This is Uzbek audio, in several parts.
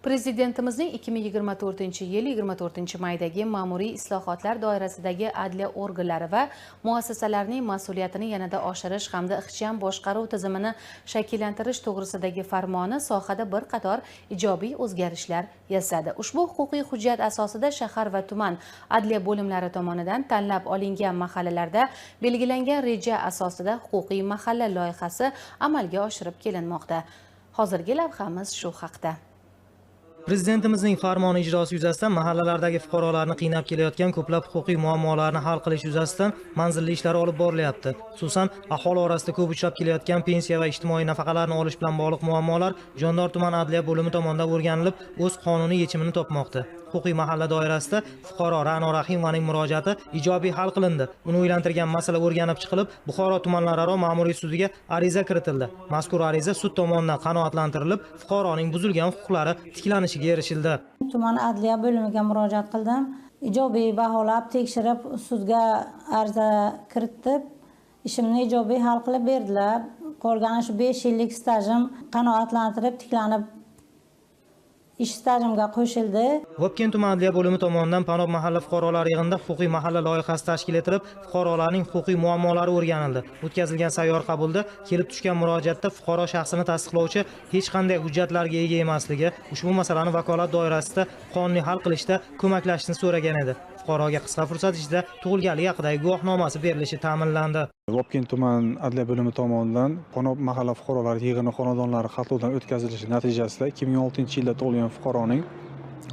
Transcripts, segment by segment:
Prezidentimizning 2024-yil 24-maydagi ma'muriy islohotlar doirasidagi adliya organlari va muassasalarining mas'uliyatini yanada oshirish hamda ixcham boshqaruv tizimini shakllantirish to'g'risidagi farmoni sohada bir qator ijobiy o'zgarishlar yasadi. Ushbu huquqiy hujjat asosida shahar va tuman adliya bo'limlari tomonidan tanlab olingan mahallalarda belgilangan reja asosida huquqiy mahalla loyihasi amalga oshirib kelinmoqda. Hozirgi lavhamiz shu haqda. Prezidentimizning farmoni ijrosi yuzasidan mahallalardagi fuqarolarni qiynab kelayotgan ko'plab huquqiy muammolarni hal qilish yuzasidan manzilli ishlar olib borilyapti. Xususan, aholi orasida ko'p uchrab kelayotgan pensiya va ijtimoiy nafaqalarni olish bilan bog'liq muammolar Jondor tuman adliya bo'limi tomonidan o'rganilib, o'z qonuniy yechimini topmoqda. Huquqiy mahalla doirasida fuqaro Ra'no Rahimovaning murojaati ijobiy hal qilindi. Uni o'ylantirgan masala o'rganib chiqilib, Buxoro tumanlararo ma'muriy sudiga ariza kiritildi. Mazkur ariza sud tomonidan qanoatlantirilib, fuqaroning buzilgan huquqlari tiklanishiga erishildi. Tuman adliya bo'limiga murojaat qildim. Ijobiy baholab, tekshirib, sudga ariza kiritib, ishimni ijobiy hal qilib berdilar. Qolgan shu 5 yillik stajim qanoatlantirib, tiklanib ish stajimga qo'shildi. Vobkent tuman adliya bo'limi tomonidan Panob mahalla fuqarolar yig'inida huquqiy mahalla loyihasi tashkil etilib, fuqarolarning huquqiy muammolari o'rganildi. O'tkazilgan sayyor qabulda kelib tushgan murojaatda fuqaro shaxsini tasdiqlovchi hech qanday hujjatlarga ega emasligi, ushbu masalani vakolat doirasida qonuniy hal qilishda ko'maklashishni so'ragan edi. Fuqaroga qisqa fursat ichida tug'ilganligi haqidagi guvohnomasi berilishi ta'minlandi. Vobkent tuman adliya bo'limi tomonidan Panob mahalla fuqarolar yig'ini xonadonlari xatlovdan o'tkazilishi natijasida 2006-yilda tug'ilgan fuqaroning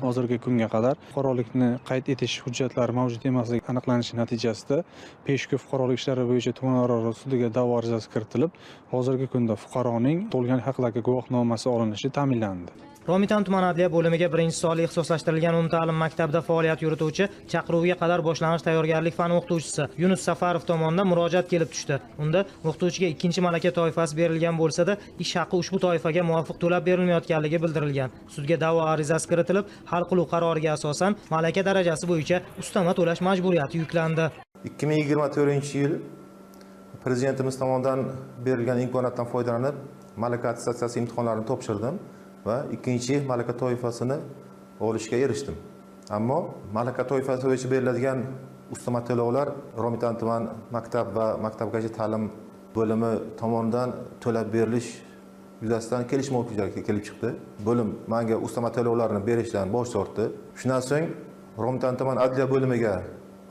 hozirgi kunga qadar fuqarolikni qayd etish hujjatlari mavjud emasligi aniqlanishi natijasida Peshku fuqarolik ishlari bo'yicha tumanaro sudiga da'vo arizasi kiritilib, hozirgi kunda fuqaroning tug'ilganlik haqidagi guvohnomasi olinishi ta'minlandi. Romitan tuman adliya bo'limiga 1-sonli ixtisoslashtirilgan umumta'lim maktabida faoliyat yurituvchi chaqiruvga qadar boshlang'ich tayyorgarlik fani o'qituvchisi Yunus Safarov tomonidan murojaat kelib tushdi. Unda o'qituvchiga 2-malaka toifasi berilgan bo'lsa-da, ish haqi ushbu toifaga muvofiq to'lab berilmayotganligi bildirilgan. Sudga da'vo arizasi kiritilib, hal qiluv qaroriga asosan malaka darajasi bo'yicha ustama to'lash majburiyati yuklandi. 2024-yil prezidentimiz tomonidan berilgan imkoniyatdan foydalanib, malaka attestatsiyasi imtihonlarini topshirdim va 2-malaka toifasini olishga erishdim. Ammo malaka toifasi bo'yicha beriladigan ustama to'lovlar Romitan tuman maktab va maktabgacha ta'lim bo'limi tomonidan to'lab berilish yuzasidan kelishmovchiliklar kelib chiqdi. Bo'lim menga ustama to'lovlarni berishdan bosh tortdi. Shundan so'ng Romitan tuman adliya bo'limiga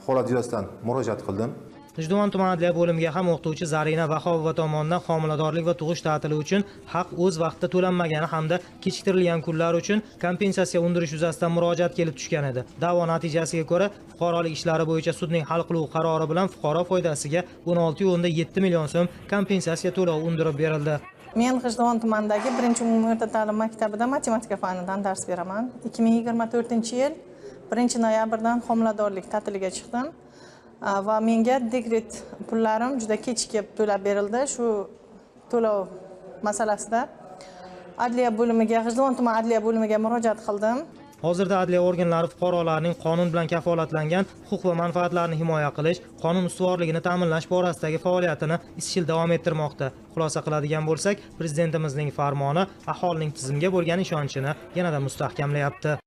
holat yuzasidan murojaat qildim. G'ijduvon tuman adliya bo'limiga ham o'qituvchi Zarina Vahobova tomonidan homiladorlik va tug'ish ta'tili uchun haq o'z vaqtida to'lanmagani hamda kechiktirilgan kunlar uchun kompensatsiya undirish yuzasidan murojaat kelib tushgan edi. Da'vo natijasiga ko'ra fuqarolik ishlari bo'yicha sudning hal qiluv qarori bilan fuqaro foydasiga 16.7 million so'm kompensatsiya to'lovi undirib berildi. Men G'ijduvon tumanidagi 1-umumiy o'rta ta'lim maktabida matematika fanidan dars beraman. 2024-yil 1-noyabrdan homiladorlik ta'tiliga chiqdim. Va menga dekret pullarim juda kechikib to'lab berildi. Shu to'lov masalasida adliya bo'limiga, G'ijduvon tuman adliya bo'limiga murojaat qildim. Hozirda adliya organlari fuqarolarning qonun bilan kafolatlangan huquq va manfaatlarini himoya qilish, qonun ustuvorligini ta'minlash borasidagi faoliyatini izchil davom ettirmoqda. Xulosa qiladigan bo'lsak, prezidentimizning farmoni aholining tizimga bo'lgan ishonchini yanada mustahkamlayapti.